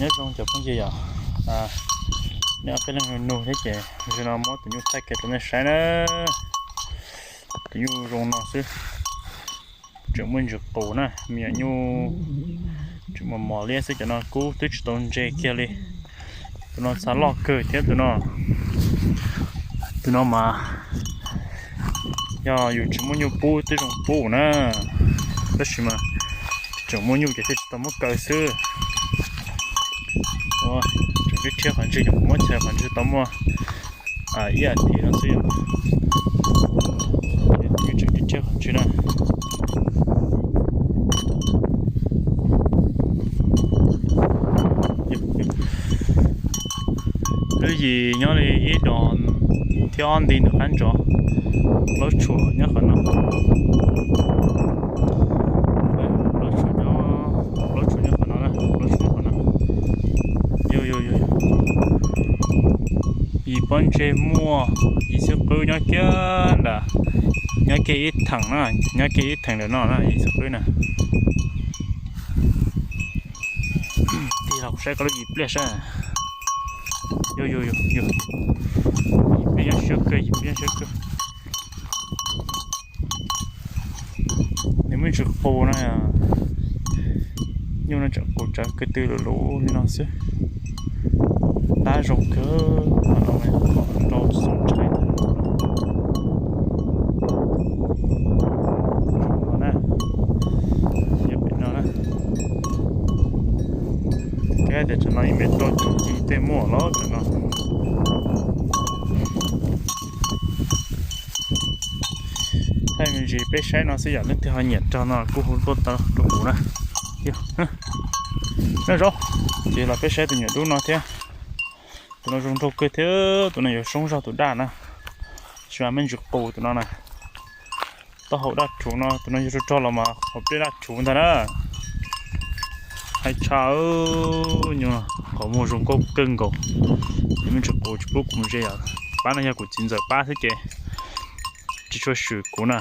Nyob zoo cov phooj ywg yom, nej ob peb leeg nug nug thiab ces zaum no muab tus nyuj thaij kiag rau nej saib na. Tus nyuj zoo no xwb, tseem muaj ntsis qus na, me nyuam nyuj tseem mos mos liab xwb, cov no kub twb tsis tau ntse kiag li. Tus no txha loj kawg thiab tus no. Tus no mas yog yus tsis muaj nyuj pub twb zoo pub na, tab sis mas tseem muaj nyuj ces thiaj tsis tau muab kaw xwb. Tseem rhiab rhiab qhov ntswg, yog kuv muab chais qhov ntswg tau muaj ib as thiv no xwb yom. Tseem rhiab rhiab qhov ntswg na. Lub yim nyob li ib dos thiab ob nti ntawm qab ntsov. Plaub tshuam nyob qhov no. Plaub tshuam nyob, plaub tshuam nyob qhov no na, plaub tshuam nyob qhov no. Yus, yus, yus, yus. Yim pob ntseg muaj, yim xwb qwb nyob kiag ntawm, nyob kiag ib theem na, nyob kiag ib theem ntawm no na, yim xwb qwb na. Tig los saib koj lub yim pliaj saib. Yus, yus, yus, yus. Yim pliaj nyob siab kawg, yim pliaj nyob siab kawg. Nws muaj ntsis qus na, nyuj no tseem qus tsawv ko tw luv luv li no xwb. Dab zoo kawg, qhov no rau xoo tshais tag. Zoo no na, yog pem no na. Thiab tias tsam no ib mev rau caum ci tej muaj los tsam no. Thaij me ntsis peb saib no xwb yom, leej twg ho nyiam rog no kuj hu tuaj tau rau kuv na. Nyob zoo, ces los peb saib tus nyuam dub no thiab. Tus no zoo nraug kawg thiab, tus no yuav soob zog tus daj na. Tsis mas me ntsis qus tus no na. Taub hau daj rhuv no, tus no yog rog rog los mas qhov pliaj daj rhuv ntag na. Hais tshaj, nyuj qhov muag zoo nkauj kawg nkaus. Ces me ntsis qus tsis pub kuv mus ze yom. Pab no yog kuv txiv ntxawm pab xwb ces tsis tshua swm kuv na.